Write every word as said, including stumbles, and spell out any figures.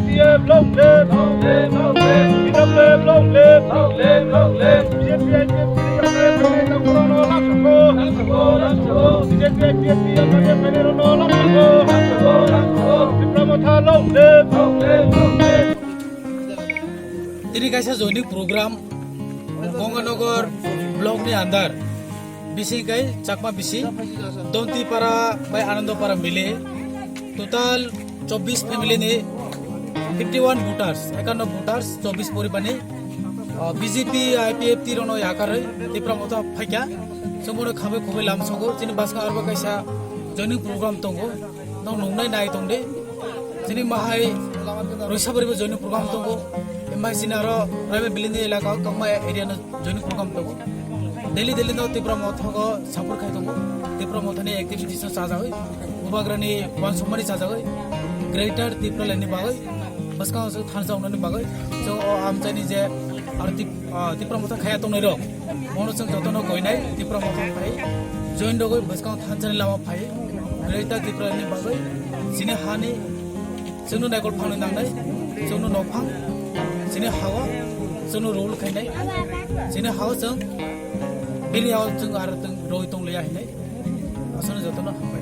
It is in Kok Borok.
Long live! Long live! Long live! Long live! Long live! Long live! B J P I P F T ni yakarwi phainai tangphuru no lamsokgo. Lamsokgo, lamsokgo. B J P I P F T ni yakarwi phainai rokno lamsokgo. Lamsokgo, lamsokgo. Tipra Motha long live! Long live! Long live! Tini kaisa joining program Ganganagar block ni andar. Bisi kai Chakma bisi, Dontipara bai Anandopara mile, total chobbish family ni fifty one voters, ekanno voters, chobbish poribar ni, ah, B J P, I P F T rokno yakarwi Tipra Motha phaikha, chwngbono khabai khubai lamsogo, chini bwskango arbo kaisa joining program tongo, nok nungnai nai tongdi, chini mahai rwisa bwrwibo joining program tongo, embai chini aro private building ni elaka o kokma area no joining program tongo. Daily daily no Tipra Motha go support khai tongo. Tipra Motha ni activities no chajagwi, Bubagrani uansukmani chajagwi, Greater Tipraland ni bagwi, bwskango chwng thansa wngnani bagwi, chwng o amchaini je aro Tip-, ah, Tipra Motha khaya tongnai rok, bono chwng jotono koinai Tipra Motha phai join rogwi bwskango thansani lama phai Greater Tipraland ni bagwi chini hani Chwngno naikol phangni nangnai, chwngno nokphang, chini hawa, chwngno rule khainai, chini hawa chwng, bini hawa chwng aro chwng roi tong liya hinai. Aswkno jotono hambai.